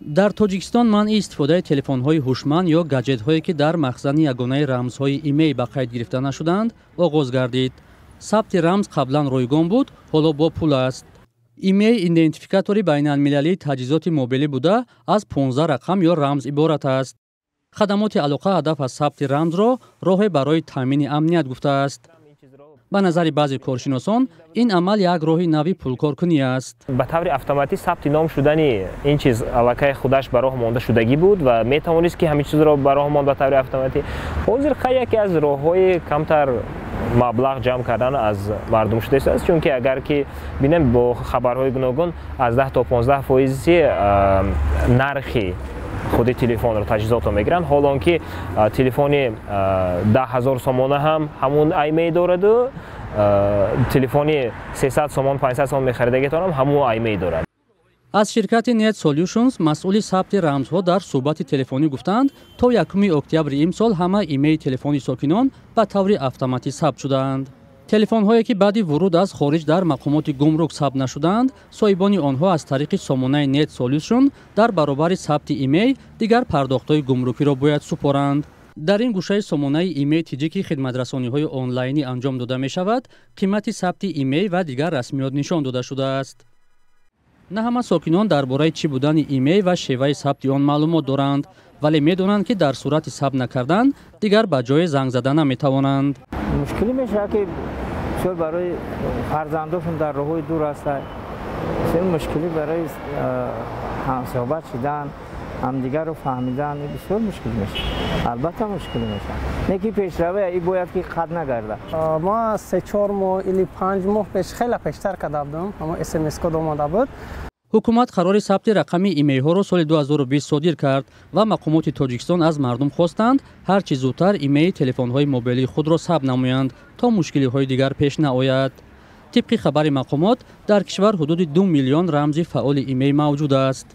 Дар Тоҷикистон манъи истифодаи телефонҳои ҳушманд ё гаджетҳое, ки дар махзани ягонаи рамзҳои имей ба қайд гирифта нашудаанд, оғоз гардид. Сабти рамз қаблан ройгон буд, ҳоло бо пул аст. Имей идентификатори байналмилалии таҷҳизоти мобилӣ буда, аз 15 рақам ё рамз иборат аст. Хадамоти алоқа ҳадаф аз сабти рамзро роҳе барои таъмини амният гуфтааст. Ба назари баъзе коршиносон, ин амал як роҳи нави пулкоркунӣ аст. Ба таври автоматӣ сабти ном шудани ин чиз аллакай худаш ба роҳ монда шудагӣ буд ва метавонист, ки ҳамин чизро ба роҳ монд ба таври автоматӣ. Ҳозир хай яке аз роҳҳои камтар маблағ ҷамъ кардан аз мардум шудааст, чунки агар ки бинем, бо хабарҳои гуногун аз 10 то 15 фоизи нархи худи телефонро, таҷҳизотро мегиранд, ҳол он ки телефони 10 000 сомона ҳам ҳамун IMEI дораду телефони 300 сомон, 500 сомон мехаридагитонам ҳамун IMEI дорад. Аз ширкати Net Solutions масъули сабти рамзҳо дар суҳбати телефонӣ гуфтанд, то 1 октябри имсол ҳама имейи телефони сокинон ба таври автоматӣ сабт шудаанд. Телефонҳое, ки баъди вуруд аз хориҷ дар мақомоти гумрук сабт нашудаанд, соҳибони онҳо аз тариқи сомонаи Net Solution дар баробари сабти имей дигар пардохтҳои гумрукиро бояд супоранд. Дар ин гӯшаи сомонаи Имей ТЖ, ки хидматрасониҳои онлайнӣ анҷом дода мешавад, қимати сабти имей ва дигар расмиёт нишон дода шудааст. На ҳама сокинон дар бораи чӣ будани имей ва шеваи сабти он маълумот доранд, вале медонанд, ки дар сурати сабт накардан дигар ба ҷое занг зада наметавонанд. Мушкилӣ мешавад, ки бисёр барои фарзандошон дар роҳҳои дур ҳастанд, бисёр мушкилӣ барои ҳамсӯҳбат шудан, ҳамдигарро фаҳмидан бисёр мушкил мешавад. Албатта, мушкилӣ мешавад, не ки пешравӣ и бояд ки қат нагардад. Ма 3-4 моҳ или 5 моҳ пеш, хеле пештар карда будам, ҳамо СМС код омада буд. Ҳукумат қарори сабти рақами имейҳоро соли 2020 содир кард ва мақомоти Тоҷикистон аз мардум хостанд, ҳар чӣ зудтар имейи телефонҳои мобилии худро сабт намоянд, то мушкилиҳои дигар пеш наояд. Тибқи хабари мақомот, дар кишвар ҳудуди 2 миллион рамзи фаъоли имей мавҷуд аст.